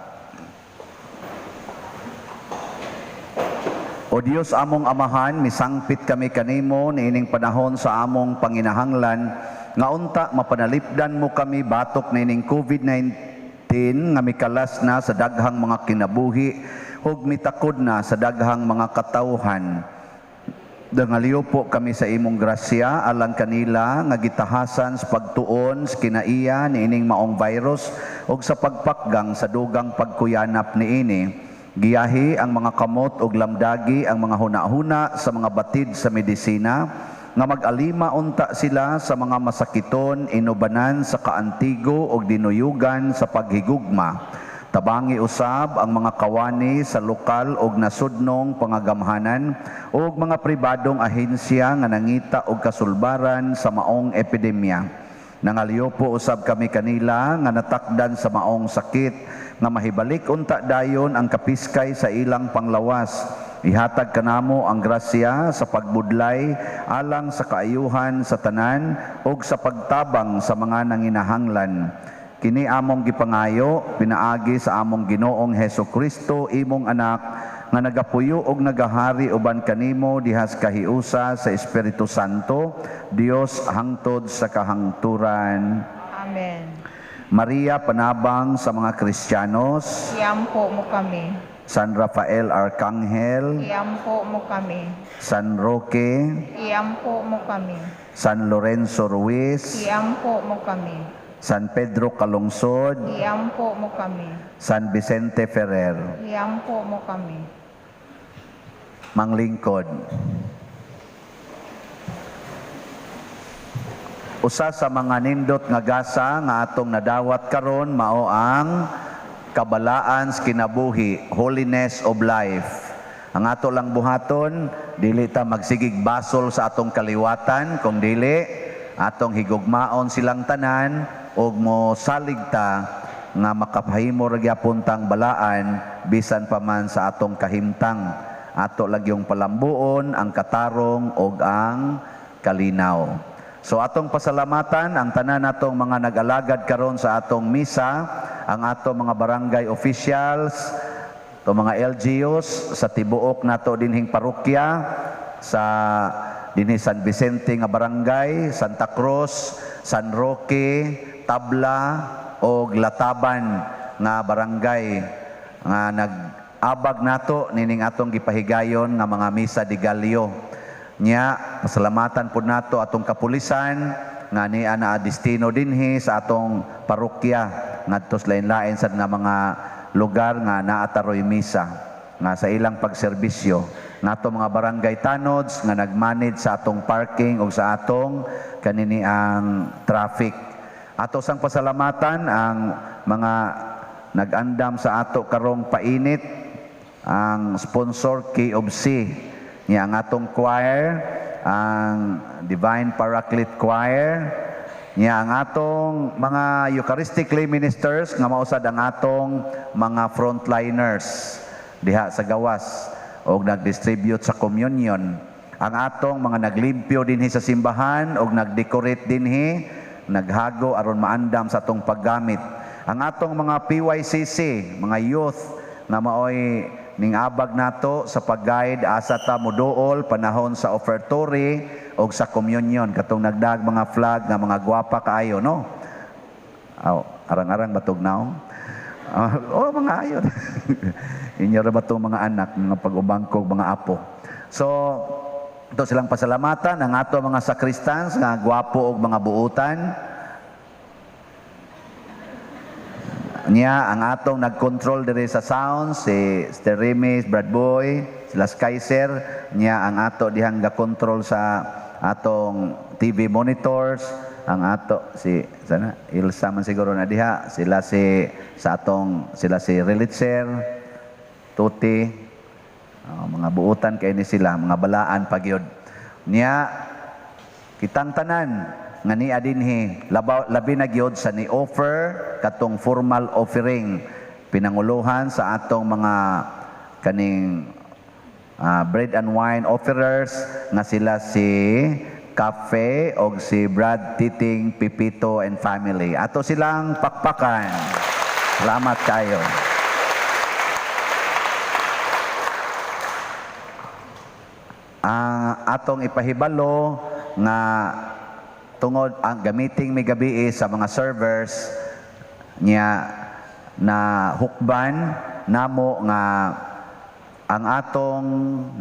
O Dios among Amahan, misangpit kami kanimo niining panahon sa among panginahanglan nga unta mapanalipdan mo kami batok niining COVID-19 nga mikalas na sa daghang mga kinabuhi ug mitakod na sa daghang mga katawhan. Dangaliw po kami sa imong grasya alang kanila nga gitahasan sa pagtuon sa kinaiya niining maong virus ug sa pagpakgang sa dugang pagkuyanap niini. Giyahi ang mga kamot ug lamdagi ang mga hunahuna sa mga batid sa medisina nga mag-alima unta sila sa mga masakiton inubanan sa kaantigo ug dinuyugan sa paghigugma. Tabangi usab ang mga kawani sa lokal og nasudnong pangagamhanan ug mga pribadong ahensya nga nangita og kasulbaran sa maong epidemya. Nangalyo po usab kami kanila nga natakdan sa maong sakit nga mahibalik unta dayon ang kapiskay sa ilang panglawas. Ihatag kanamo ang grasya sa pagbudlay alang sa kaayuhan sa tanan ug sa pagtabang sa mga nanginahanglan. Kini among gipangayo pinaagi sa among Ginoong Hesus Kristo, imong anak, nga nagapuyo og nagahari uban kanimo dihas kahiusa sa Espiritu Santo, Dios hangtod sa kahangturan. Amen. Maria, panabang sa mga Kristiyanos, Iampo mo kami. San Rafael Arcangel, Iampo mo kami. San Roque, Iampo mo kami. San Lorenzo Ruiz, Iampo mo kami. San Pedro Calungsod, Iampo mo kami. San Vicente Ferrer. Iampo mo kami. Manglingkod. Usa sa mga nindot nga gasa nga atong nadawat karon mao ang kabalaan sa kinabuhi, holiness of life. Ang ato lang buhaton, dili ta magsigig basol sa atong kaliwatan, kung dili atong higugmaon silang tanan ug mo salig ta nga makapahimo ra gyapon tang balaan bisan pa man sa atong kahimtang. Ato lang yung palambuon ang katarong ug ang kalinaw. So atong pasalamatan ang tanan natong mga nag-alagad karon sa atong misa, ang atong mga barangay officials, to mga LGUs sa tibuok nato dinhing parokya, sa dinhi San Vicente nga barangay, Santa Cruz, San Roque, Tabla og Lataban nga barangay nga nag-abag nato nining atong gipahigayon nga mga misa de Gallo. Nya pasalamatan pud nato atong kapulisan nga niya na destino dinhi sa atong parokya ngadto sa lain-lain sad nga mga lugar nga naataroy misa nga sa ilang pagserbisyo. Nato mga barangay tanods nga nagmanage sa atong parking ug sa atong kanini ang traffic. Ato sang pasalamatan ang mga nag-andam sa ato karong painit, ang sponsor K of C, niya ang atong choir, ang Divine Paraclete Choir, niya ang atong mga Eucharistic lay ministers nga mausad ang atong mga frontliners diha sa gawas og nag-distribute sa communion. Ang atong mga naglimpyo dinhi sa simbahan og nag-decorate dinhi, naghago aron maandam sa atong paggamit. Ang atong mga PYCC, mga youth na maoy ning abag nato sa pag-guide asa ta moduol panahon sa offertory og sa communion, katong nagdag mga flag nga mga gwapa kaayo, no? Aw, arang-arang batog naong. Oh, mga ayon. Inyo ra ba tong mga anak, mga pag-ubangkog, mga apo. So, ito silang pasalamatan ang ato mga sakristans nga gwapo og mga buutan. Niya ang atong nag-control diri sa sound si Sir Remis, Brad Boy, sila Skyser, niya ang ato dihang ga-control sa atong TV monitors, ang ato si sana Ilsa man siguro na diha, sila si sa atong sila si Relitzer, Tuti, mga buutan kay ni sila, mga balaan pagyod. Niya kitang tanan nga niya dinhi labi na gyud sa ni offer katong formal offering pinanguluhan sa atong mga kaning bread and wine offerers nga sila si Cafe og si Brad Titing Pipito and family. Ato silang pakpakan. Salamat kayo. Ang atong ipahibalo nga tungod ang gamiting may gabi sa mga servers niya na hukban namo nga ang atong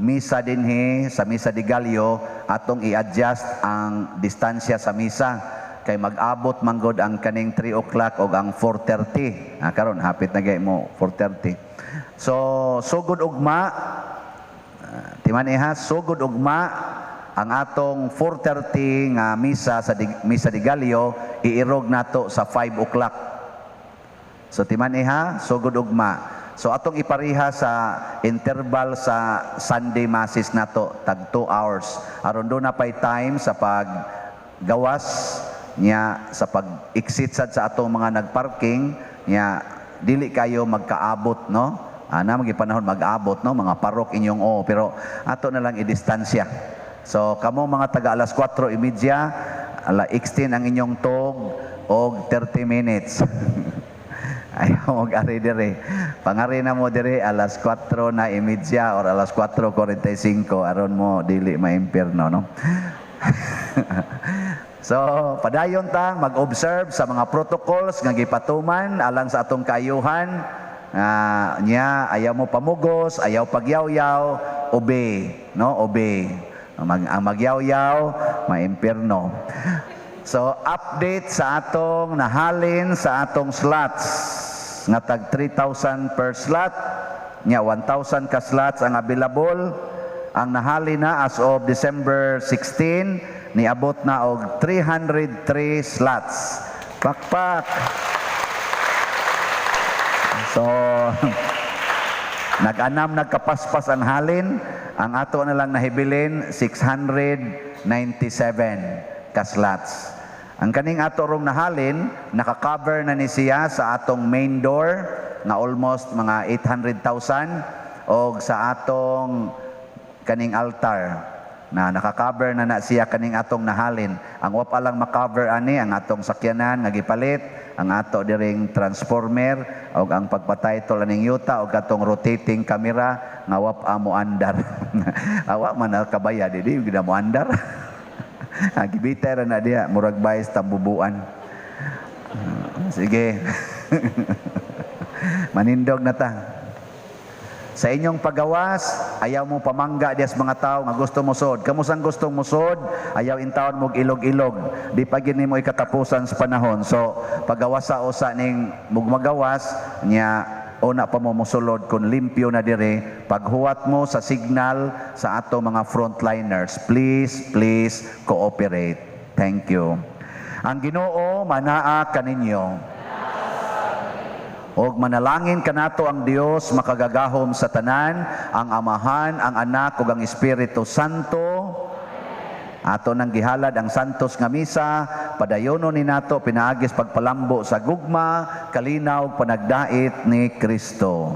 misa dinhi sa Misa de Gallo atong i-adjust ang distansya sa misa kay mag-abot manggod ang kaning 3 o'clock og ang 4:30. Karon hapit na gay mo 4:30. So sugod ugma, timan iha, sugod ugma ang atong 4:30 nga misa sa Misa de Gallo iirog nato sa 5 o'clock. So timan iha, sugod ugma. So atong ipariha sa interval sa Sunday masses nato tag 2 hours aron do na pay time sa paggawas niya sa pag-exit sad sa atong mga nagparking niya dili kayo magkaabot, no? Ana magi panahon mag-abot, no, mga parok inyong o, pero ato na lang i-distansya. So kamo mga taga alas 4:30, ala 16 ang inyong tog og 30 minutes. Ayaw mag-ari dire. Pangari na mo dire alas 4:30 or alas 4:45 aron mo dili maimpierno, no? So, padayon ta mag-observe sa mga protocols nga gipatuman alang sa atong kaayuhan. Nya ayaw mo pamugos, ayaw pagyawyaw, obey, no? Obey. Ang magyawyaw, maimpierno. So, update sa atong nahalin sa atong slots nga tag 3,000 per slot, nya 1,000 ka slots ang available. Ang nahalin na as of December 16, niabot na og 303 slots. Pakpak. So, nag-anam, nagkapaspas ang halin. Ang ato na lang nahibilin, 697 ka slots. Ang kaning ato rong nahalin, naka-cover na ni siya sa atong main door nga almost mga 800,000 og sa atong kaning altar na naka-cover na na siya kaning atong nahalin. Ang wa pa lang ma-cover ani ang atong sakyanan nga gipalit, ang ato diring transformer og ang pagpa-title aning yuta og atong rotating camera nga wa pa mo andar. Awa man na kabaya di di mo andar. Gibitay ra na diha, murag bayis tambubuan. Sige. Manindog na ta. Sa inyong pagawas, ayaw mo pamangga diya sa mga tao nga gusto mosod. Kamusang gustong musod, ayaw intawon mo ilog-ilog. Di pa gini mo ikatapusan sa panahon. So, pagawas sa usa ning mugmagawas, nya una pa mo mosulod kung limpyo na dire, paghuwat mo sa signal sa ato mga frontliners. Please, please cooperate. Thank you. Ang Ginoo manaa kaninyo. Og manalangin kanato ang Dios makagagahom sa tanan, ang Amahan, ang Anak ug ang Espiritu Santo. Ato nang gihalad ang santos nga misa, padayonon ni nato pinaagis pagpalambo sa gugma, kalinaw, panagdait ni Kristo.